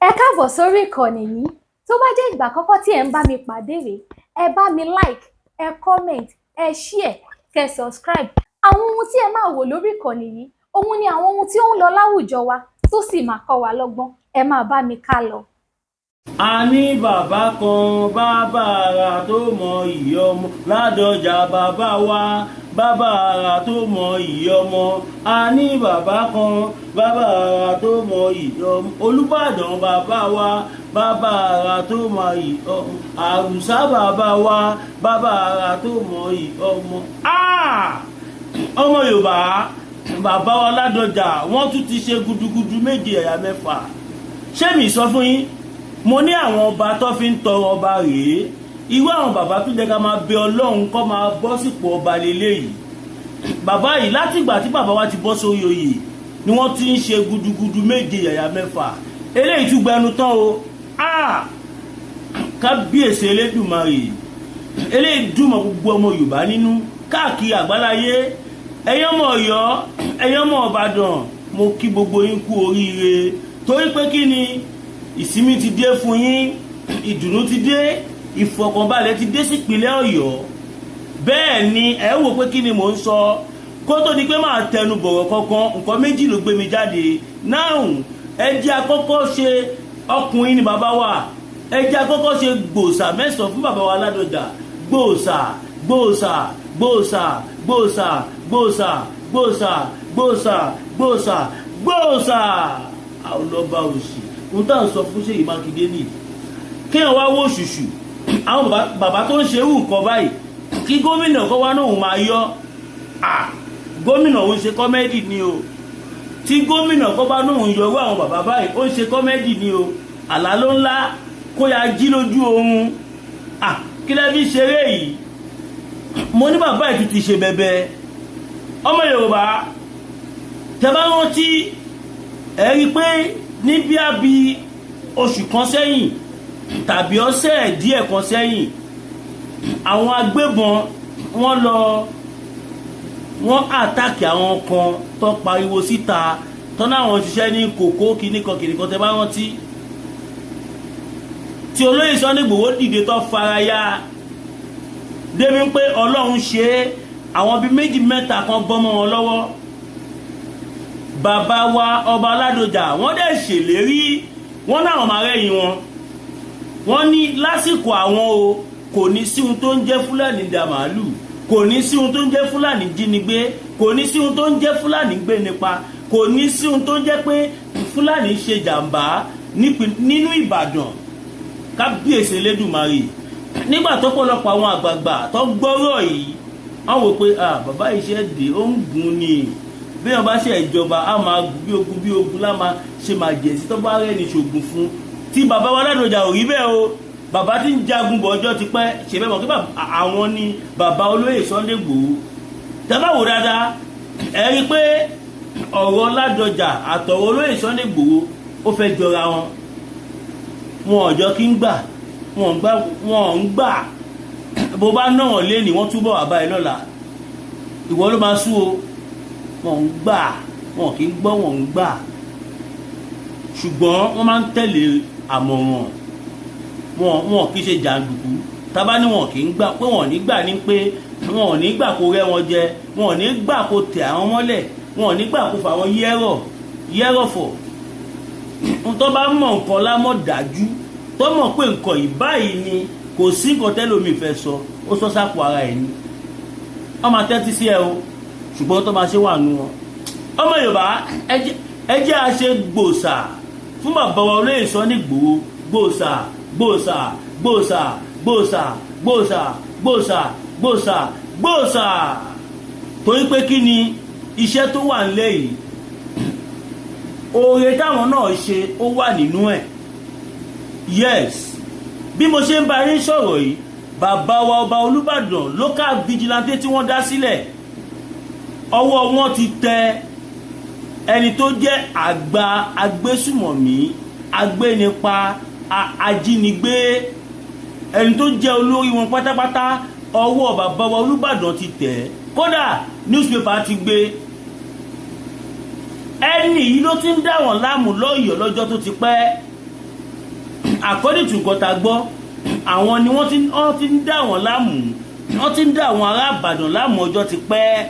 Ẹ káàbọ̀ sórí ìkànnì yìí. Tó bá jẹ́ ìgbà àkọ́kọ́ tí ẹ̀ ń bá mi pàdé rèé, ẹ bá mi like, ẹ comment, ẹ share, kẹ́ subscribe. Àwọn ohun tí ẹ máa wò lórí ìkànnì yìí, òun ni àwọn ohun tí ó ń lọ láwùjọ wa tó sì máa kọ́ wa lọ́gbọ́n. Ẹ máa bá mi ká lọ. A ní bàbá kan, bàbá ara tó mọ ìyá ọmọ, Ládọjà bàbá wa, bàbá ara tó mọ ìyá ọmọ. A ní bàbá kan, bàbá ara tó mọ ìyá ọmọ, Olúbàdàn bàbá wa, bàbá ara tó mọ ìyá ọmọ, Àrùsá bàbá wa, bàbá ara tó mọ ìyá ọmọ. Ọmọ Yorùbá, bàbá wa Ládọjà, wọ́n tún ti ṣe gudugudu méje ẹ̀yà mẹ́fà. Ṣé mi sọ fún yín? Mo ní àwọn ọba tó fi ń tọrọ ọba rèé. Irú àwọn bàbá tó jẹ́ ká máa bẹ Ọlọ́run kó máa bọ́ sípò ọba lélẹ́yìí. Bàbá yìí, látìgbà tí bàbá wa ti bọ́ sórí oyè ni wọ́n ti ń ṣe gudugudu méje yàyà mẹ́fà. Eléyìí tún gbẹnu tán o. Kábíyèsí Elédùmarè! Eléyìí dùn mọ́ gbogbo ọmọ Yorùbá nínú káàkiri àgbáláyé. Ẹ̀yin ọmọ Ọ̀yọ́, ẹ̀yin ọmọ Ìbàdàn, mo kí gbogbo yín kú oríire, torí pé kí ni? Ìsinmi ti dé fún yín, ìdùnnú ti dé, ìfọ̀kànbalẹ̀ ti dé sípínlẹ̀ Ọ̀yọ́. Bẹ́ẹ̀ ni. Ẹ wò pé kí ni mò ń sọ kó tó di pé máa tẹnu bọ̀rọ̀ kankan. Nǹkan méjì ló gbé mi jáde náà. Ẹ jẹ́ àkọ́kọ́ ṣe, ọkùnrin ni bàbá wa, ẹ jẹ́ àkọ́kọ́ ṣe gbòòsà mẹ́sàn-án fún bàbá wa Ládọjà. Gbòòsà, gbòòsà, gbòòsà, gbòòsà, gbòòsà, gbòòsà, gbòòsà, gbòòsà, gbòòsà. Àwọn lọ́ba òsì, ohun tá à ń sọ fún Ṣèyí Mákindé nìyí, kéèyàn wá wò ṣùṣù àwọn bàbá tó ń ṣerú nǹkan báyìí, kí gómìnà kọ́ wá náà máa yọ. Gómìnà òun ṣe comedy ni o. Tí gómìnà kọ́ bá náà ń yọrú àwọn bàbá báyìí, ó ń ṣe comedy ni o. Àlá ló ńlá kó ya jí lójú oorun. Kí lẹ́ fi ṣeré yìí? Mo ní bàbá yìí ti ṣe bẹbẹ. Ọmọ Yorùbá, tẹ́ bá rántí, ẹ rí i pé ní bí a bí oṣù kan sẹ́yìn tàbí ọ̀sẹ̀ díẹ̀ kan sẹ́yìn, àwọn agbébọn, wọ́n lọ, wọ́n attack àwọn kan tó pariwo síta tọ́nà àwọn ṣiṣẹ́ ní kòkó kìnnìkan kìnnìkan. Tẹ́ bá rántí, tí olóyè Sunday Igboho dìde tó fara ya débi pé Ọlọ́run ṣe é, àwọn bíi méjì mẹ́ta kan bọ́ mọ́ wọn lọ́wọ́. Bàbá wa ọba Ládọjà, wọ́n dẹ̀ ṣèlérí, wọ́n náà máa rẹ́yìn wọn. Wọ́n ní lásìkò àwọn o, kò ní sí ohun tó ń jẹ́ Fúlàní da màálù, kò ní sí ohun tó ń jẹ́ Fúlàní jínigbé, kò ní sí ohun tó ń jẹ́ Fúlàní gbé nípa, kò ní sí ohun tó ń jẹ́ pé Fúlàní ṣe jàǹbá nínú Ìbàdàn. Kábíyèsí Elédùmarè! Nígbà tó pọ̀lọpọ̀ àwọn àgbààgbà tó gbọ́rọ̀ yìí, wọ́n wò pé bàbá iṣẹ́ dé, ó ń gun ni. Bí wọ́n bá ṣe ìjọba, á máa gùn bí ogun, bí ogun lá máa ṣe máa jẹ̀ sí tó bá rẹ̀ ní ṣògùn fún. Tí bàbá wa Ládọjà ò rí bẹ́ẹ̀ o. Bàbá tí ń jagun bọ̀ ọjọ́ ti pẹ́, ṣe bẹ́ẹ̀ mọ̀ kí àwọn ni bàbá olóyè Sunday Igboho. Tẹ́ bá wò dáadáa, ẹ rí i pé ọ̀rọ̀ Ládọjà àtọ̀rọ̀ olóyè Sunday Igboho, ó fẹ́ jọra wọn. Wọn ò jọ kí ń gbà, wọn ń gbà, wọn ń gbà. Bó bá ná wọn lé ní, wọ́n túbọ̀ wà báyìí lọ́la, ìwọ ló máa sú o. Wọn ń gbà, wọn kì í gbọ́, wọn ń gbà, ṣùgbọ́n wọ́n máa ń tẹ̀lé àmọ̀ràn wọn. Wọn kì í ṣe jàǹdùkú. Tábà ní wọn kì í gbà pé wọn ò ní gbà ní pé wọn ò ní gbà kó rẹ́ wọn jẹ, wọn ò ní gbà kó tẹ̀ àwọn mọ́lẹ̀, wọn ò ní gbà kó fà wọn yẹ́rọ̀ yẹ́rọ̀ fọ̀. Tó bá mọ̀ nǹkan lámọ̀ dájú, tó mọ̀ pé nǹkan yìí báyìí ni, kò sí nǹkan tẹ́lómi fẹ́ sọ, ó sọ sápò ara ẹ̀ ni. Wọ́n máa tẹ́tí sí ẹ o, ṣùgbọ́n tó máa ṣe wà nù wọn. Ọmọ Yorùbá, ẹ jẹ́ a ṣe gbòòsà fún bàbá wa olóyè Sunday Igboho. Gbòòsà, gbòòsà, gbòòsà, gbòòsà, gbòòsà, gbòòsà, gbòòsà, gbòòsà. Torí pé kí ni? Iṣẹ́ tó wà nílẹ̀ yìí, oore táwọn náà ṣe, ó wà nínú ẹ̀. Yes, bí mo ṣe ń bá yín sọ̀rọ̀ yìí, bàbá wa ọba Olúbàdàn, local vigilante tí wọ́n dá sílẹ̀, ọwọ́ wọn ti tẹ ẹni tó jẹ́ àgbà agbésùmọ̀mí, agbénipa, ajínigbé, ẹni tó jẹ́ olórí wọn pátápátá. Ọwọ́ bàbá wa Olúbàdàn ti tẹ̀. Kódà newspaper ti gbé. Ẹni yìí ló ti ń dá wọn láàmú lọ́yọ̀ọ́ lọ́jọ́ tó ti pẹ́. According to nǹkan tá a gbọ́, àwọn ni wọ́n ti ń dá wọn láàmú, wọ́n ti ń dá àwọn ará Ìbàdàn láàmú. Ọjọ́ ti pẹ́.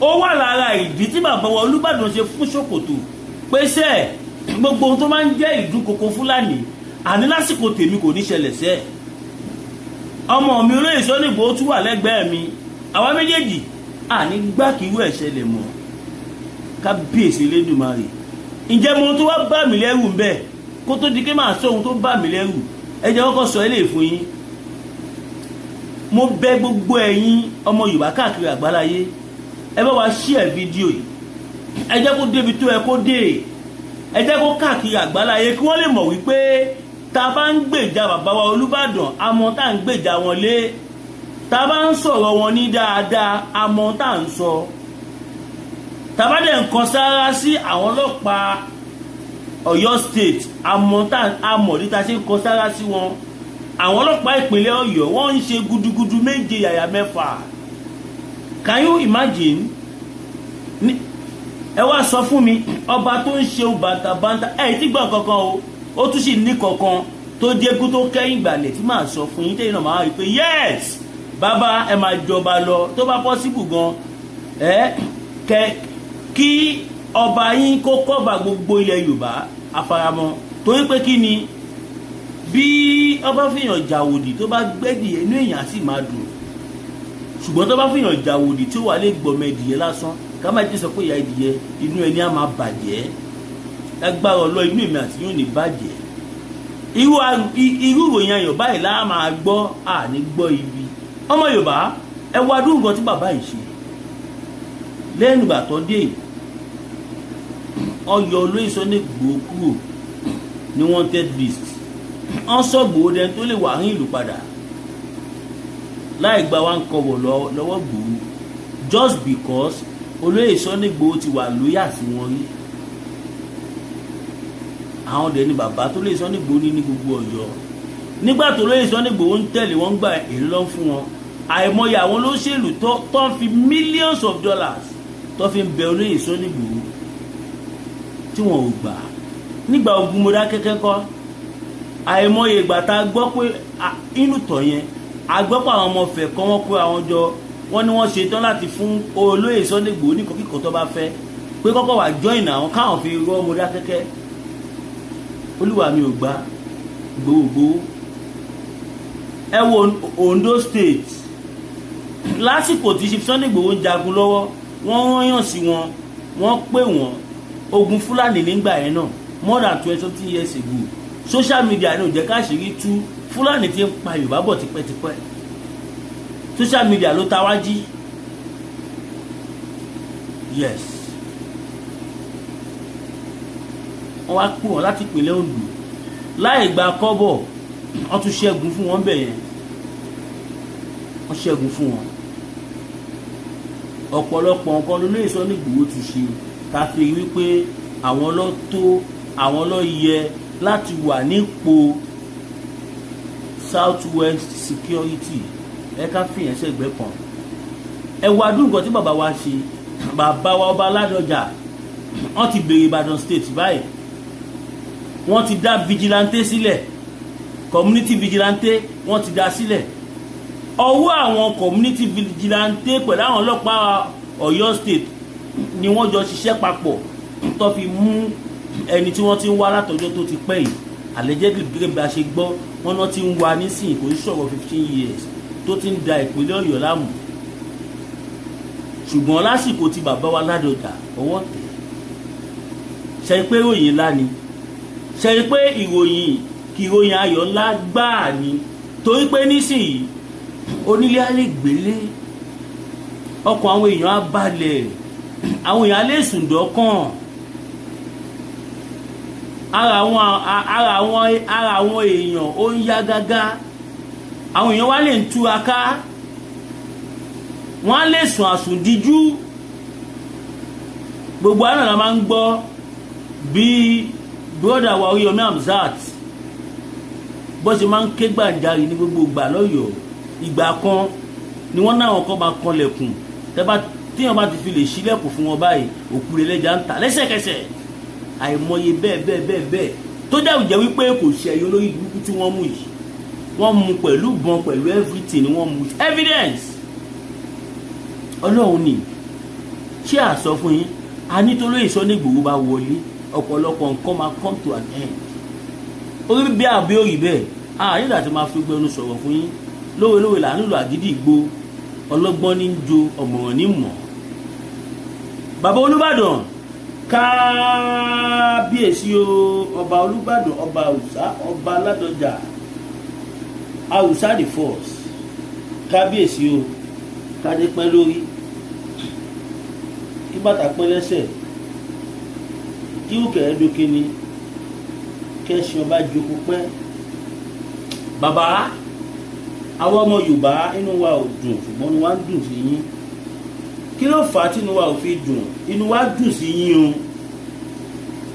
Ó wà lára ìdí tí bàbá wa Olúbàdàn ṣe fún ṣòkòtò pèsè gbogbo ohun tó máa ń jẹ́ ìdúnkokò Fúlàní, àní lásìkò tèmi kò ní ṣẹlẹ̀ sẹ́ẹ̀. Ọmọ mi olóyè Sunday Igboho tún wà lẹ́gbẹ̀ẹ́ mi, àwa méjèèjì àní gbá kí irú ẹ̀ ṣẹlẹ̀ mọ́. Kábíyèsí Elédùmarè! Ǹjẹ́ mo tó wá bá mi lẹ́rù ń bẹ̀? Kó tó di pé máa sọ ohun tó bá mi lẹ́rù, ẹ jẹ́ kọ́kọ́ sọ eléyìí fún yín. Mo bẹ̀ gbogbo ẹ̀yin ọmọ Yorùbá káàkiri àgbáláyé, ẹ bá wa share fídíò yìí. Ẹ jẹ́ kó débi tó ẹ kó dé, ẹ jẹ́ kó káàkiri àgbáláyé, kí wọ́n lè mọ̀ wípé tá a bá ń gbèjà bàbá wa Olúbàdàn, àmọ́ tá à ń gbèjà wọn lé. Tá a bá ń sọ̀rọ̀ wọn ní dáadáa, àmọ́ tá à ń sọ. Tá a bá dẹ̀ ń kan sára sí àwọn ọlọ́pàá Ọ̀yọ́ State, àmọ́ tá àmọ́ ní ta ṣe ń kan sára sí wọn. Àwọn ọlọ́pàá ìpínlẹ̀ Ọ̀yọ́, wọ́n ń ṣe gudugudu méje yàyà mẹ́fà. Can you imagine? Ẹ wá sọ fún mi, ọba tó ń ṣe bàǹtàbàǹtà ẹ tí gbọ́n kankan o, ó tún sì ní kankan tó jẹ́kú tó kẹ́yìn gbàlẹ̀ tí màá sọ fún yín, tẹ́yìn náà máa rí i pé yes, bàbá, ẹ máa jọba lọ. Tó bá possible gan, ẹ kẹ kí ọba yín kó cover gbogbo ilẹ̀ Yorùbá, àfaramọ́. Torí pé kí ni? Bí ọba fìyàn jàwòdì, tó bá gbẹ́dì, inú èèyàn á sì máa dùn. Ṣùgbọ́n tó bá fìyàn jàwòdì tí ó wà lè gbọmọ ẹdìyẹ lásán, ká má ti sọ pé ìyá ẹdìyẹ, inú ẹni á máa bàjẹ́. Lágbára ọlọ́, inú èmi àti yóò ní bàjẹ́. Irú ìròyìn ayọ̀ báyìí láà máa gbọ́, àní gbọ́ ibi. Ọmọ Yorùbá, ẹ wá dúró nǹkan tí bàbá yìí ṣe lẹ́nu ìgbà tó dé. Ọyọ olóyè Sunday Igboho kúrò ní wanted list. Wọ́n sọ Ìgbòho dẹni tó lè wà ní ìlú padà láì gba wá ń kọwọ̀ lọ́wọ́ Ìgbòho, just because olóyè Sunday Igboho ti wà loyal sí wọn rí. Àwọn dẹ̀ ni bàbá tó lóyè Sunday Igboho ní gbogbo Ọ̀yọ́. Nígbà tó lóyè Sunday Igboho ń tẹ̀lé wọn, gbà èlò ló ń fún wọn. Àìmọye àwọn olóṣèlú tó ń fi millions of dollars tó fi ń bẹ olóyè Sunday Igboho tí wọn ò gbà. Nígbà ogun Mọdákẹ́kẹ́ kọ́, àìmọye ìgbà tá a gbọ́ pé inú tọ̀ yẹn, a gbọ́ pé àwọn ọmọ Ifẹ̀ kọ́, wọ́n kó àwọn jọ, wọ́n ní wọ́n ṣe tán láti fún olóyè Sunday Igboho ní kọ́kíkọ́ tó bá fẹ́, pé kọ́kọ́ wà join àwọn káwọn fi rọ́ Mọdákẹ́kẹ́. Olúwa mi ò gbà gbowógbowó. Ẹ wo Ondo State, lásìkò tí Chief Sunday Igboho ń jagun lọ́wọ́, wọ́n rányàn sí wọn, wọ́n pè wọ́n. Ogun Fúlàní nígbà yẹn náà, more than 20 something years ago, social media ní ò jẹ́ káṣírí tú. Fúlàní ti ń pa Yorùbá bọ̀ tipẹ́tipẹ́, social media ló ta wá jí. Yes, wọ́n wá pè wọ́n láti ìpínlẹ̀ Ondo láì gba kọ́bọ̀. Wọ́n tún ṣẹ́gun fún wọn bẹ̀ yẹn, wọ́n ṣẹ́gun fún wọn. Ọ̀pọ̀lọpọ̀ nǹkan ló lóye Sunday Igboho ti ṣe ká fi wípé àwọn ló tó, àwọn ló yẹ láti wà nípò South West Security. Ẹ ká fìyẹn sẹ́gbẹ́ kan. Ẹ wá dùn nǹkan tí bàbá wa ṣe. Bàbá wa ọba Ládọjà, wọ́n ti bèrè Ìbàdàn State báyìí. Wọ́n ti dá vigilante sílẹ̀, community vigilante, wọ́n ti dá sílẹ̀. Ọwọ́ àwọn community vigilante pẹ̀lú àwọn ọlọ́pàá Ọ̀yọ́ State ni wọ́n jọ ṣiṣẹ́ papọ̀ tó fi mú ẹni tí wọ́n ti ń wá látọjọ́ tó ti pẹ́ yìí. Allegedly, gẹ́gẹ́ bí a ṣe gbọ́, wọ́n náà ti ń wá nísìnyí, kò ń sọ̀rọ̀ 15 years tó ti ń da ìpínlẹ̀ Ọ̀yọ́ láàmú. Ṣùgbọ́n lásìkò tí bàbá wa Ládọjà, ọwọ́ tẹ̀. Ṣe pé ìròyìn ńlá ni? Ṣe pé ìròyìn kí ìròyìn ayọ̀ ńlá gbáà ni? Torí pé nísìnyí, onílé á lè gbélé, ọkàn àwọn èèyàn á balẹ̀, àwọn èèyàn á lè sùn dọ́kàn. Ara àwọn èèyàn ó ń yá gágá, àwọn èèyàn wá lè ń túraká, wọ́n á lè sùn àsùndíjú. Gbogbo àná la máa ń gbọ́ bí brother wa Oríyọmí Hamzat bó ṣe máa ń ké gbàǹjarì ní gbogbo ìgbà lọ́yọ̀ọ́. Ìgbà kan ni wọ́n náà kọ́ máa kanlẹ̀kùn, tẹ́bá tíyàn bá ti fi lè ṣílẹ̀kùn fún wọn báyìí, òkú rẹ̀ lẹ́jà ń tà lẹ́sẹ̀kẹsẹ̀. Àìmọye bẹ́ẹ̀ bẹ́ẹ̀ bẹ́ẹ̀ bẹ́ẹ̀. Tó dẹ̀ jẹ́ wípé kò ṣe ẹ̀yọ́ lórí burúkú tí wọ́n mú yìí, wọ́n mú pẹ̀lú ìbọn, pẹ̀lú everything ni wọ́n mú, evidence. Ọlọ́run ni. Ṣé àsọ fún yín, a nítorí Sunday Igboho bá wọlé, ọ̀pọ̀lọpọ̀ nǹkan máa come to an end. Orí bí àbí òrì bẹ́ẹ̀, a nígbà tí máa fi gbẹnu sọ̀rọ̀ fún yín. Lówelówe là ń lò àgídì ìgbó, ọlọ́gbọ́n ní jo, ọ̀mọ̀ràn ní mọ̀. Bàbá Olúbàdàn, kábíyèsí o, ọba Olúbàdàn, ọba Àwùsá, ọba Ládọjà Àwùsá the first, kábíyèsí o. Kádé pẹ́ lórí, kí bàtà pẹ́ lẹ́sẹ̀, kí òkè dókè ni kẹ́sìn ọba jókòó pẹ́. Bàbá, àwọn ọmọ Yorùbá, inú wa ò dùn, ṣùgbọ́n inú wa ń dùn sí yín. Kí ló fà á tí inú wa ò fi dùn? Inú wa dùn sí yín o,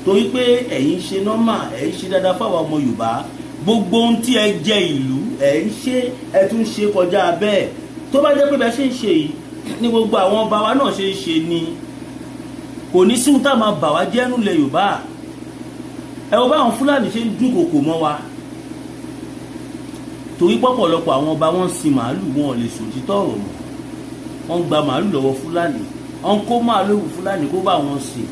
torí pé ẹ̀yin ṣe normal, ẹ̀ ń ṣe dáadáa fáwọn ọmọ Yorùbá. Gbogbo ohun tí ẹ jẹ ìlú, ẹ̀ ń ṣe, ẹ tún ṣe kọjá bẹ́ẹ̀. Tó bá jẹ́ pé bẹ́ẹ̀ ṣe ń ṣe yìí ní gbogbo àwọn ọba wa náà ṣe ń ṣe ni, kò ní síhun tá a máa bà wá jẹ́ nílẹ̀ Yorùbá. Ẹ wo báwọn Fúlàní ṣe ń dúnkokò mọ́ wa, torí pọ̀pọ̀lọpọ̀ àwọn ọba wọn ń sin màálù, wọn ò lè sòtítọ́ ọ̀rọ̀ mọ́. Wọ́n ń gba màálù lọ́wọ́ Fúlàní, wọ́n ń kó màálù Fúlàní kó bá wọn sìn,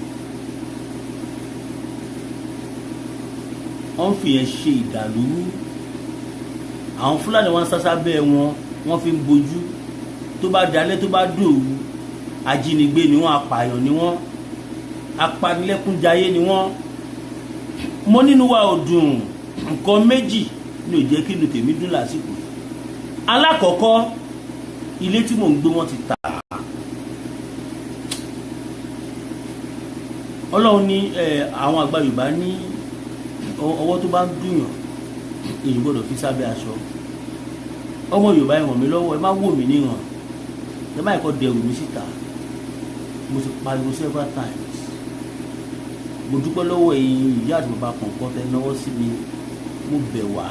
wọ́n ń fìyẹn ṣe ìdàlúrú. Àwọn Fúlàní wọn sásá bẹ́ẹ̀ wọn, wọ́n fi ń bojú. Tó bá dalẹ̀, tó bá dòru, ajínigbé ni wọ́n, apààyàn ni wọ́n, apanilẹ́kúnjayé ni wọ́n. Mo nínú wa ò dùn. Nǹkan méjì ni ò jẹ́ kí inú tèmi dùn lásìkò. Alákọ̀ọ́kọ́, ilé tí mò ń gbé, wọ́n ti tà á. Ọlọ́run ní àwọn àgbà Yorùbá ní ọwọ́ tó bá ń dùnyàn, èyí gbọ́dọ̀ fi sábẹ́ aṣọ. Ọmọ Yorùbá, ẹ ràn mí lọ́wọ́, ẹ má wò mí níran, ẹ má ẹ̀kọ́ dẹrù mi síta. Mo ti pariwo several times. Mo dúpẹ́ lọ́wọ́ ẹ̀yin ìyá àti bàbá kọ̀ọ̀kan tẹ náwó sí mi. Mo bẹ̀ wá,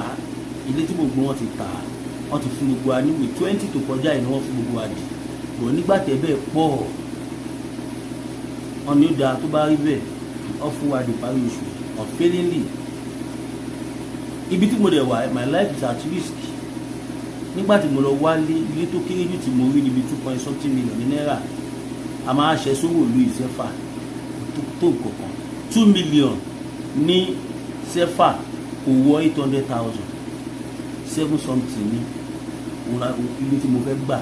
ilé tí mo gbé, wọ́n ti tà. Wọ́n ti fún gbogbo wa níwèé 20 tó kọjá yìí ni wọ́n fún gbogbo wa dì bọ̀. Nígbà tẹ́ bẹ́ẹ̀ pọ̀, wọn ní ó dáa. Tó bá rí bẹ́ẹ̀, wọ́n fún wa di parí oṣù. Unfailingly, ibi tí mo dẹ̀ wà, my life is at risk. Nígbà tí mo lọ wálé, ilé tó kéré jù tí mo rí níbi 2 point something million ní náírà. A máa ṣe sówò ìlú ìṣẹ́fà tó nǹkan 2 million ní sẹ́fà, kò wọ 800,000, seven something ní ilé tí mo fẹ́ gbà.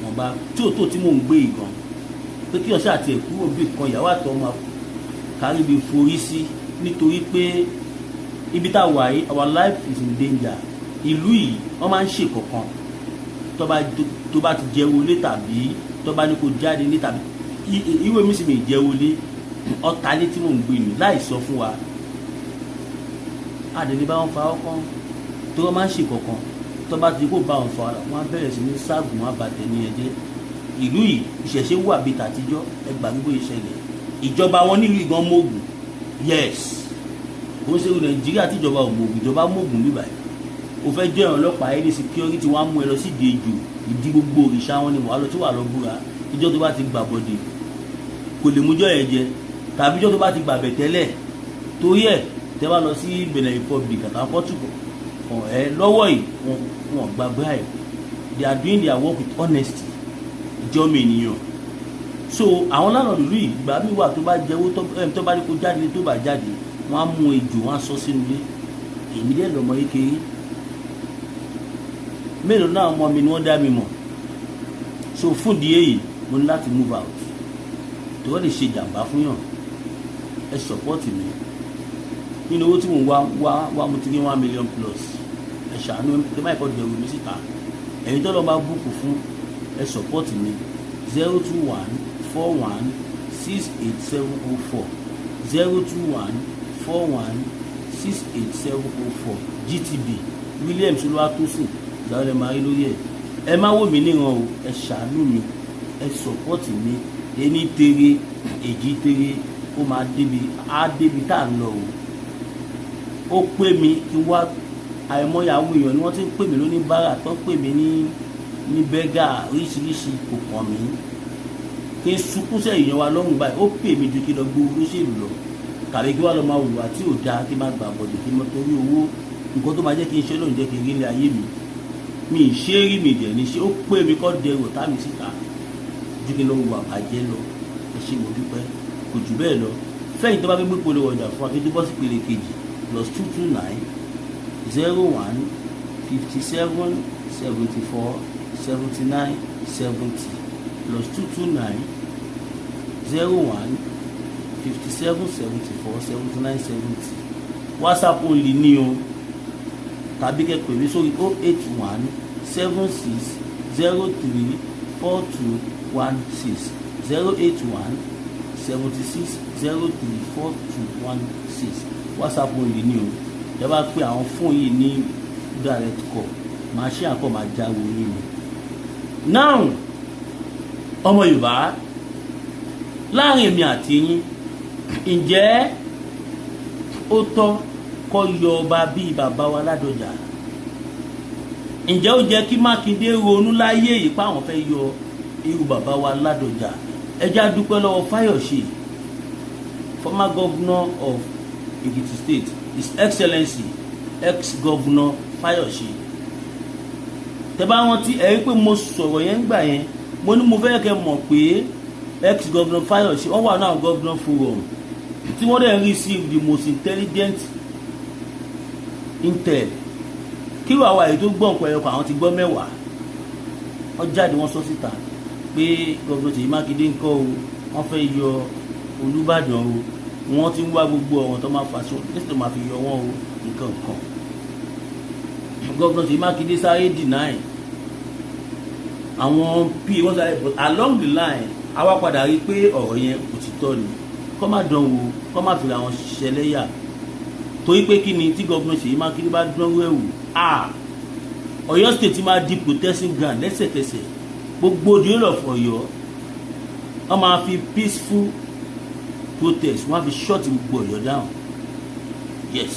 Wọ́n bá tí ò tó tí mò ń gbé ìgàn pé kí ọ̀sẹ̀ àti ẹ̀kúrò bí kan, ìyàwó àtọmọ kárí bí forí sí, nítorí pé ibi tá a wà yìí, our life is in danger. Ìlú yìí, wọ́n máa ń ṣe kọ̀ọ̀kan. Tó bá ti jẹ́ wọlé, tàbí tó bá ní kó jáde ní, tàbí ìwé mi sì mi jẹ́ wọlé, ọ̀tá ní tí mò ń gbé ní láì sọ fún wa, àdèlè bá wọn fa ọkàn tó wọ́n máa ń ṣe kọ̀ọ̀kan. Tó bá ti kó bá wọn fa, wọn á bẹ̀rẹ̀ sí ní ságùn, wọn àbàtẹ̀ ní ẹ̀jẹ̀. Ìlú yìí, ìṣẹ̀ṣe wà bíi tàtijọ́. Ẹgbàá gbogbo ìṣẹ̀lẹ̀ ìjọba wọn nílùú ìgan mọ́ọ̀gùn. Yes, kò ń ṣe Nàìjíríà tíjọba ò mọ̀ọ́gùn, ìjọba mọ̀ọ́gùn bíbáyìí. O fẹ́ jẹ́ ọlọ́pàá ẹni security, wọn á mú ẹ lọ sí ìdí ejò, ìdí gbogbo òrìṣà wọn ni wàá lọ tí wàá lọ búra. Ìjọ tó bá ti gbà bọ̀dẹ̀, kò lè mújọ́ yẹn jẹ, tàbí ìjọ tó bá ti gbàbẹ̀ tẹ́lẹ̀. Torí ẹ̀, tẹ́ bá lọ sí Benin Republic àtàwọn Portugal ẹ lọ́wọ́ yìí, wọn gba bribe. They are doing their work with honesty, ìjọba ènìyàn. So àwọn landlord ìlú yìí, ìgbà míì wà tó bá jẹ́wọ́, tó bá ní kó jáde, tó bá jáde, wọ́n á mú ejò, wọ́n á sọ sínú ilé. Èmi dẹ́ lọ́mọ kékeré, mélòó náà ọmọ mi ni wọ́n dá mi mọ̀. So fún ìdí èyí, mo ní láti move out tó wọ́n lè ṣe jàǹbá fún yàn. Ẹ support mi nínú owó tí mò ń wá wá wá. Mo ti ní 1 million plus. Ẹ ṣàánú ẹ, má ìkọ́ dẹrù mi síta. Ẹ̀yin tó lọ́ bá búùkù fún, ẹ support mi: 0214168704, 0214168704, GTB, Williams Olúwatósìn. Ìgbà lẹ máa rí lórí ẹ. Ẹ má wò mí níran o, ẹ ṣàánú mi, ẹ support mi. Ení tere, èjì tere, ó máa débi, á débi tá à ń lọ o. Ó pè mí kí n wá. Àìmọye àwọn èèyàn ni wọ́n ti ń pè mí lóní bára, tó ń pè mí ní beggar oríṣiríṣi. Kò kàn mí kí n sunkún sẹ́yìn wa lọ́rùn báyìí. Ó pè mí ju kí lọ gbowó olóṣèlú lọ. Tàbí kí wàá lọ máa hùwà tí ò dáa, kí n máa gbà bọ̀dẹ̀, kí n máa torí owó. Nǹkan tó máa jẹ́ kí n ṣe lóun jẹ́ kí n rí ilé ayé mi. Mi ì ṣe é rí, mi dẹ̀ ní ṣe. Ó pé mi kọ́ dẹrù ọ̀tá mi síta ju kí n lọ hùwà bàjẹ́ lọ. Ẹ ṣé, mo dúpẹ́. Kò jù bẹ́ẹ̀ lọ. Fẹ́yìn tó bá fẹ́ gbé polówó ọjà fún wa kí n tó bọ́ sí ìpele kejì, +229 01 57 74 79 70, +229 01 57 74 79 70. WhatsApp only ní o, tàbí kẹ́ pè mí sórí 081 76 03 42 16, 081 76 03 42 16. WhatsApp only ní o. Ẹ bá pè àwọn fóònù yìí ní direct call, màá ṣe àkọ́, máa jáwé yín ni. Now, ọmọ Yorùbá, láàrin èmi àti yín, ǹjẹ́ ó tọ́ kó yọ ọba bíi bàbá wa Ládọjà? Ǹjẹ́ ó jẹ́ kí Mákindé ronú láyé yìí pé àwọn fẹ́ yọ irú bàbá wa Ládọjà? Ẹ jẹ́ á dúpẹ́ lọ́wọ́ Fáyọ̀ṣe, former governor of Ekiti State, His Excellency ex-governor Fáyọ̀ṣe. Tẹ́ bá rántí, ẹ rí pé mo sọ̀rọ̀ yẹn gbà yẹn, mo ní mo fẹ́ kẹ́ mọ̀ pé ex-governor Fáyọ̀ṣe, wọ́n wà náà governor forum tí wọ́n dẹ̀ receive the most intelligent intel. Kí wàá wà èyí tó gbọ́ nǹkan ẹ̀yọkọ̀, àwọn ti gbọ́ mẹ́wàá. Wọ́n jáde, wọ́n sọ síta pé Governor Ṣèyí Mákindé ń kọ́ o, wọ́n fẹ́ yọ Olúbàdàn o, wọ́n ti ń wá gbogbo ọ̀rọ̀ tó máa fà sí tó máa fi yọ wọ́n o, nǹkan kan. Governor Ṣèyí Mákindé sáré deny àwọn pa wọ́n sáré, but along the line, àwa padà rí i pé ọ̀rọ̀ yẹn òtítọ́ ni. Kọ́ má dán wò, kọ́ má fi àwọn ṣẹlẹ́yà, torí pé kí ni tí Governor Ṣèyí Mákindé bá dánwó ẹ̀wò, ah, Ọ̀yọ́ State máa di protesting ground lẹ́sẹ̀kẹsẹ̀. Gbogbo the whole of Ọ̀yọ́, wọ́n máa fi peaceful protest, wọ́n á fi shut gbogbo Ọ̀yọ́ down. Yes,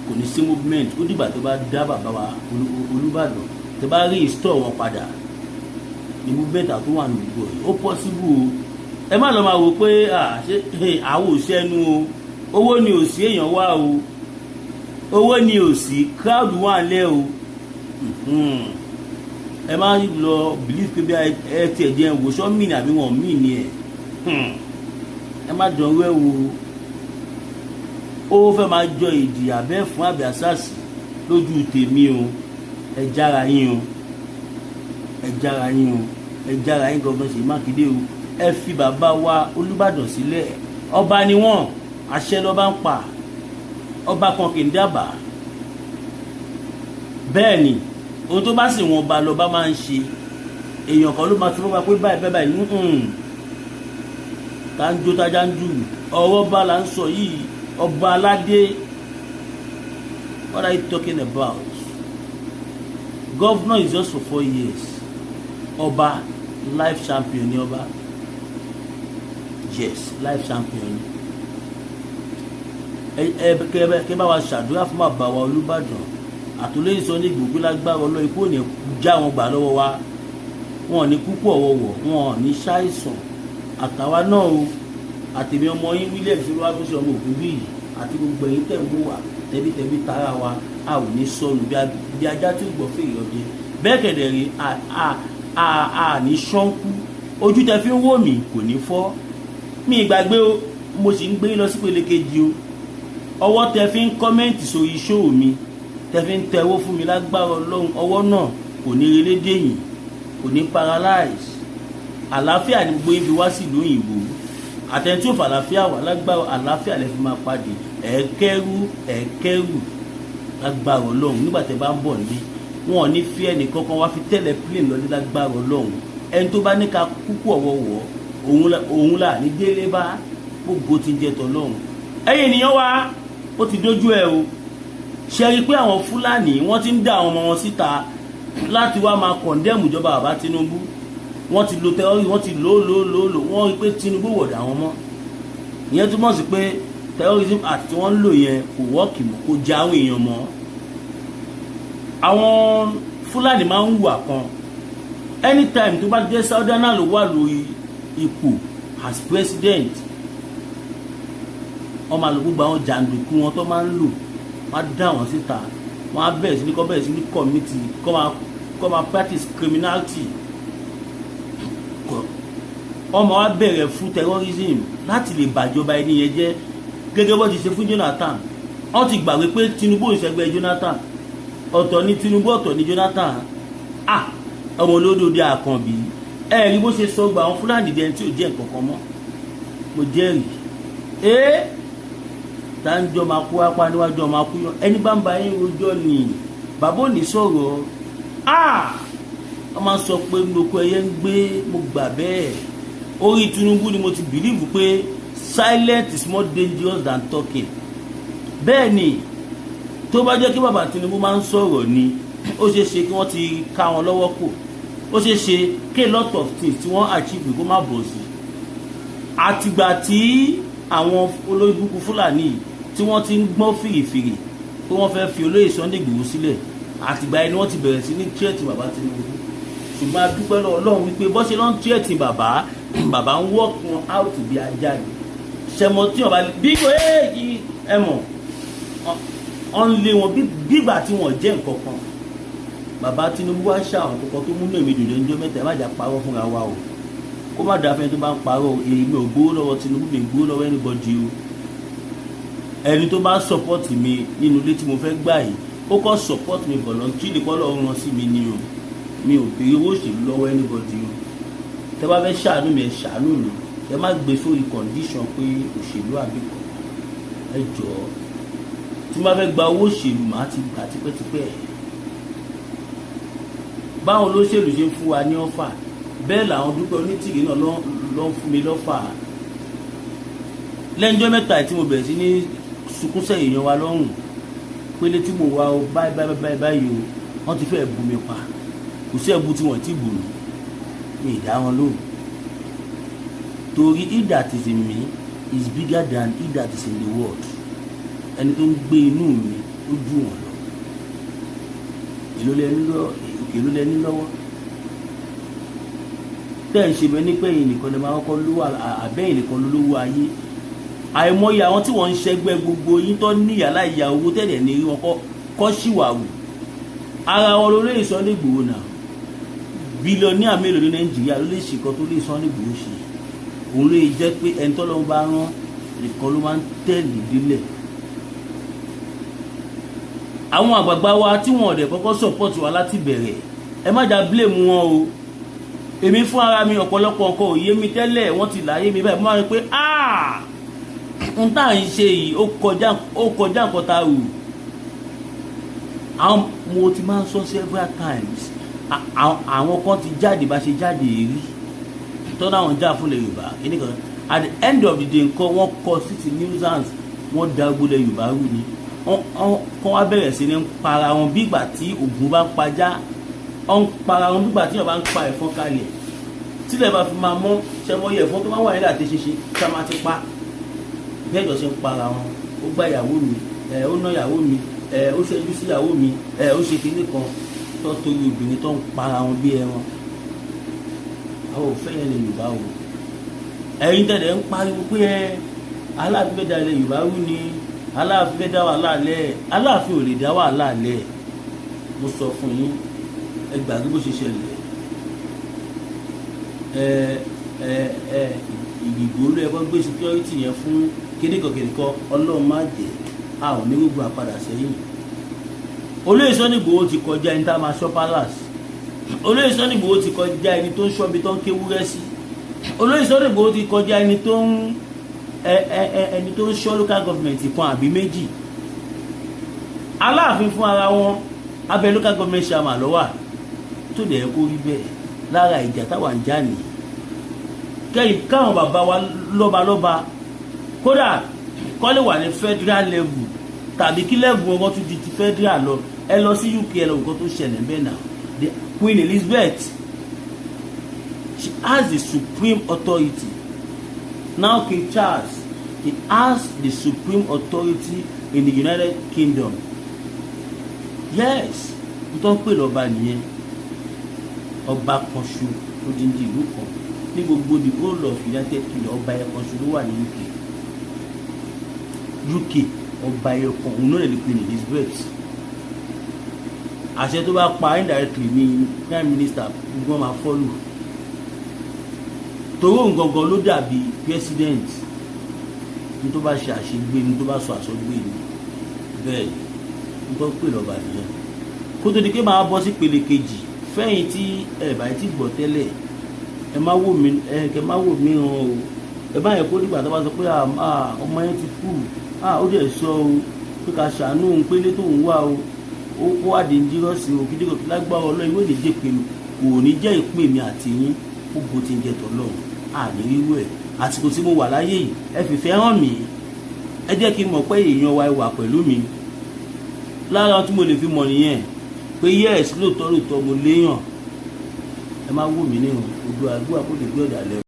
kò ní sí movement. Ó dìgbà tó bá dá bàbá wa Olúbàdàn, tó bá rí install wọn padà ní movement àtúwà ní gbogbo Ọ̀yọ́. Ó possible o. Ẹ má lọ máa wò pé ṣé àwọn òṣèlú o. Owó ni ò sí, èèyàn wá o. Owó ni ò sí, crowd wà lẹ́ o. Ẹ má lọ believe pé bí ẹ tiẹ̀ jẹ́ wò sọ́ mí ni àbí wọn mí ni ẹ̀. Ẹ má dánwó ẹ wo. Ó fẹ́ máa jọ ìdì abẹ́ fún àbí àṣàṣì lójú tèmi o. Ẹ jára yín o, ẹ jára yín o, ẹ jára yín. Governor Ṣèyí Mákindé o, ẹ fi bàbá wa Olúbàdàn sílẹ̀. Ọba ni wọ́n, àṣẹ lọ́ba ń pa. Ọba kan kì í dábàá. Bẹ́ẹ̀ ni, ohun tó bá sì wọn ọba lọ́ba máa ń ṣe. Èèyàn kan ló máa tún fún wa pé báyìí báyìí báyìí tá ń jó tájá ń jù. Ọ̀rọ̀ ọba là ń sọ yìí, ọba aládé. What are you talking about? Governor is just for 4 years. Ọba, life champion ni ọba. Yes, life champion ni. Ẹ ẹ kẹ bá wa ṣàdúrà fún bàbá wa Olúbàdàn àtòlẹ́yìn sọ ní gbogbo lágbára Ọlọ́ ikú ò ní já wọn gbà lọ́wọ́ wa. Wọn ò ní kúkú ọ̀wọ̀wọ̀, wọn ò ní ṣàìsàn. Àtàwa náà o, àtèmi ọmọ yín Williams Olúwatósìn ọmọ ògùn bíyì, àti gbogbo ẹ̀yin tẹ̀ ń wò wá, tẹbítẹbí tara wa, a ò ní sọnù bí ajá tí ó gbọ́ fèrè ọdẹ. Bẹ́ẹ̀ kẹ̀dẹ̀ rí, a ní ṣánkú. Ojú tẹ fi ń wò mí kò ní fọ́ mi. Ìgbàgbé o, mo sì ń gbé lọ sí pele kejì o. Ọwọ́ tẹ fi ń comment sórí show mi, tẹ fi ń tẹwọ́ fún mi, lágbára Ọlọ́run, ọwọ́ náà kò ní relé dèyìn, kò ní paralyze. Àlàáfíà ni gbogbo yín fi wá sílùú òyìnbó. Àtẹni tí ó fàlàáfíà wà, lágbára àlàáfíà lẹ fi máa padì. Ẹ̀ẹ́kẹ́rú ẹ̀ẹ́kẹ́rù lágbára Ọlọ́run. Nígbà tẹ bá ń bọ̀ níbí, wọn ò ní fi ẹnì kankan wá fi tẹ́lẹ̀ plane lọ ní lágbára Ọlọ́run. Ẹni tó bá ní ká kúkú ọ̀wọ̀wọ̀, òun là ní délé bá. Gbogbo ti ń jẹ tọ́lọ́run. Ẹ̀yin ènìyàn wa, ó ti dójú ẹ o. Ṣe rí i pé àwọn Fúlàní, wọ́n ti ń dá àwọn ọmọ wọn síta láti wá máa condemn ìjọba bàbá Tinubu? Wọ́n ti lo terrorist, wọ́n ti lò lò lò lò. Wọ́n rí i pé Tinubu wọ̀dà àwọn mọ́. Ìyẹn túmọ̀ sí pé terrorism act tí wọ́n ń lò yẹn kò work mọ́, kò já àwọn èèyàn mọ́. Àwọn Fúlàní máa ń hùwà kan. Anytime tó bá jẹ́ Southern ló wà lórí ipò as president, Wọ́n máa lo gbogbo àwọn jàǹdùkú wọn tó máa ń lò, wọ́n á dá wọn síta, wọ́n á bẹ̀rẹ̀ sí ní kọ́ bẹ̀rẹ̀ sí ní commit, kọ́ máa practice criminality. Wọ́n máa wá bẹ̀rẹ̀ fún terrorism láti lè bàjọba ẹni yẹn jẹ́, gẹ́gẹ́ bó ti ṣe fún Jonathan. Wọ́n ti gbàgbé pé Tinubu ò ṣẹgbẹ́ Jonathan. Ọ̀tọ̀ ni Tinubu, ọ̀tọ̀ ni Jonathan. Ah, ọmọ olódòdó Àkànbí, ẹ rí bó ṣe sọ gba àwọn Fúlàní dẹni tí ò jẹ́ nǹkan kan mọ́. Mo jẹ́rìí ee dáńjọ́ máa kú apá níwájú ọmọ akúyọ. Ẹni bá ń ba yín rojọ́ ni bàbá ò ní sọ̀rọ̀. Ah, wọ́n máa ń sọ pé lóko ẹyẹ ń gbé. Mo gbà bẹ́ẹ̀. Orí Tinubu ni mo ti believe pé silent is more dangerous than talking. Bẹ́ẹ̀ ni, tó bá jẹ́ kí bàbá Tinubu máa ń sọ̀rọ̀ ni, ó ṣeé ṣe kí wọ́n ti ká wọn lọ́wọ́ kò. Ó ṣeé ṣe kí a lot of things tí wọ́n achieve kó má bọ̀ sí. Àtìgbà tí àwọn olórí burúkú Fúlàní tí wọ́n ti ń gbọ́n fìrìfìrì pé wọ́n fẹ́ fi olóyè Sunday Igboho sílẹ̀, àtìgbà yẹn ni wọ́n ti bẹ̀rẹ̀ sí ní threat bàbá Tinubu. Ṣùgbọ́n a dúpẹ́ lọ́wọ́ Ọlọ́run wípé bọ́ ṣe lọ́n threat bàbá, bàbá ń work wọn out bí ajá ni. Ṣẹmọ tí wọn bá bí kò ẹ mọ̀, ọ́n ń lé wọn bígbà tí wọ́n jẹ́ nǹkan kan. Bàbá Tinubu wá ṣàwọn kankan tó múnú èmi dùn lẹ́jọ́ mẹ́ta. Ẹ má jà parọ́ fúnra wa o, kó má dáa fẹ́ni tó bá ń parọ́. Èmi ò gbowó lọ́wọ́ Tinubu, mi gbowó lọ́wọ́ anybody o. Ẹni tó bá support mi nínú ilé tí mo fẹ́ gbà yìí, ó kọ́ support mi voluntarily, kọ́ lọ́ọ́ ràn sí mi ni o. Mi ò béèrè owó òṣèlú lọ́wọ́ anybody o. Tẹ́ bá fẹ́ ṣàánú mi, ẹ ṣàánú mi. Ẹ má gbé sórí condition pé òṣèlú àbíkọ. Ẹ jọ̀ọ́, tí n bá fẹ́ gba owó òṣèlú, màá ti gbà tipẹ́tipẹ́. Báwọn olóṣèlú ṣe ń fún wa ní offer, bẹ́ẹ̀ làwọn Dúpẹ́ Onítìrí náà ló ń fún mi l'offer. Lẹ́njọ́ mẹ́ta tí mo bẹ̀rẹ̀ sí ní sunkún sẹ́yìn yan wa lọ́rùn pélé tí mo wá o, báyìí báyìí báyìí báyìí o, wọ́n ti fẹ́ẹ̀ bù mí pa. Kò sí ẹ̀bù tí wọ́n ti bù mí, mi ì dá wọn lóhùn, torí he that is in me is bigger than he that is in the world. Ẹni tó ń gbé inú mi, ó jù wọ́n lọ. Èló lẹni lọ́wọ́ tẹ́ ń ṣe bẹ́ẹ̀ ní pé ẹ̀yin nìkan lè máa kọ́kọ́ lówó, àbẹ́yìn nìkan ló lówó ayé? Àìmọye àwọn tí wọ́n ń ṣẹgbẹ́ gbogbo yín tó ní ìyá ìyá owó tẹ̀lé ní rí wọn kọ́ ṣìwàwù ara wọn. Lórí Sunday Igboho náà, billionaire mélòó ní Nàìjíríà ló lè ṣe nǹkan tó lè Sunday Igboho ṣe? Òun ló jẹ́ pé ẹni tọ́lọ́run bá rán nìkan ló máa ń tẹ̀lé délẹ̀. Àwọn àgbààgbà wa tí wọn ò dẹ̀ kọ́kọ́ support wa láti bẹ̀rẹ̀, ẹ má jà blame wọn o. Èmi fún ara mi, ọ̀pọ̀lọpọ̀ nǹkan ò yé mi tẹ́lẹ̀, wọ́n ti láyé mi báyìí. Mo máa rí pé n tá à ń ṣe yìí, ó kọjá nǹkan tá a rò. Àwọn mo ti máa ń sọ several times, àwọn kan ti jáde bá ṣe jáde rí tọ́lá, àwọn jà fúnlẹ̀ Yorùbá kíní kan. At the end of the day, nǹkan wọ́n kọ sí ti nuisance, wọ́n da gbolẹ̀ Yorùbá rú ni. Kọ́ wá bẹ̀rẹ̀ sí ní para wọn bí ìgbà tí Ògún bá ń pajá. Wọ́n ń para wọn bí ìgbà tí wọ́n bá ń pa ẹ̀fọn kalẹ̀. Tílẹ̀ bá fi máa mọ́, ṣẹmọ́yẹ ẹ̀fọn tó máa wà nílẹ̀ àti ṣinṣin tí a máa ti pa, bẹ́ẹ̀ jọ ṣe ń para wọn. Ó gbá ìyàwó mi ẹ̀, ó ná ìyàwó mi ẹ̀, ó ṣẹ́jú sí ìyàwó mi ẹ̀, ó ṣe kinní kan tó torí obìnrin tó ń para wọn bí ẹran. Àwọn ò fẹ́ yẹn lè Yorùbá o. Ẹ̀yin tẹ̀lé ń pariwo pé ẹ Aláàfin fẹ́ da ilẹ̀ Yorùbá rú ni, Aláàfin fẹ́ dá wàhálà lẹ̀, Aláàfin ò lè dá wàhálà lẹ̀. Mo sọ fún yín, ẹ gbàgbé bó ṣe ṣẹlẹ̀. Ẹ ẹ ẹ ìgbìgbò ló yẹ kó gbé security yẹn fún kíníkan kíníkan. Ọlọ́run má jẹ́ a ò ní gbogbo àpadà sẹ́yìn. Olóyè Sunday Igboho ti kọjá ẹni tá a máa ṣọ́ palace. Olóyè Sunday Igboho ti kọjá ẹni tó ń ṣọ́bi tó ń kéwúrẹ́ sí. Olóyè Sunday Igboho ti kọjá ẹni tó ń ẹ ẹ ẹ ẹni tó ń ṣọ́ local government kan àbí méjì. Aláàfin fún ara wọn, abẹ local government chairman ló wà tó dẹ̀ kó rí bẹ́ẹ̀. Lára ìjà táwa ń jà nìyí, kẹ́yìn káwọn bàbá wa lọ́balọ́ba, kódà kọ́ lè wà ní federal level tàbí kí level wọn tún di ti federal lọ. Ẹ lọ sí UK, ẹ lọ nǹkan tó ṣẹlẹ̀ bẹ́ẹ̀ náà. The Queen Elizabeth, she has the supreme authority now. King Charles, he has the supreme authority in the United Kingdom. Yes, n tó ń pè lọ́ba nìyẹn. Ọba kan ṣo odindi ìlú kan ní gbogbo the whole of United Kingdom, ọba ẹ̀ kan ṣo ló wà ní UK. UK, ọba ẹyọ kan òun náà lè Queen Elizabeth. Àṣẹ tó bá pa, indirectly ní prime minister gbogbo máa follow, torí òun gangan ló dàbí president. Ní tó bá ṣe àṣegbé, ní tó bá sọ àsọgbé ni. Bẹ́ẹ̀ ní tó pè lọ́ba nìyẹn. Kó tó di pé máa bọ́ sí pele kejì, fẹ́yìn tí ẹ bá ti gbọ́ tẹ́lẹ̀, ẹ má wò mí, ẹ kẹ má wò mí hàn o. Ẹ bá yẹ kó nígbà tó bá sọ pé ọmọ yẹn ti kú, ó dẹ̀ sọ o pé ká ṣàánú òun, pé ilé tóun wà o, ó wà dangerous o. Kí dígbò lágbára Ọlọ́run, ìwé ìdíje pé kò ní jẹ́ ìpín mi àti yín. Ó bó ti ń jẹ tọ́lọ́run, àní rírú ẹ̀. Àsìkò tí mo wà láyé yìí, ẹ fìfẹ́ hàn mí, ẹ jẹ́ kí n mọ̀ pé èèyàn wa wà pẹ̀lú mi. Lára tí mo lè fi mọ̀ nìyẹn pé yes, lóòótọ́ lóòótọ́ mo léèyàn. Ẹ má wò mí níhùn odò àdúrà kó lè gbé ọ̀dà lẹ́rù.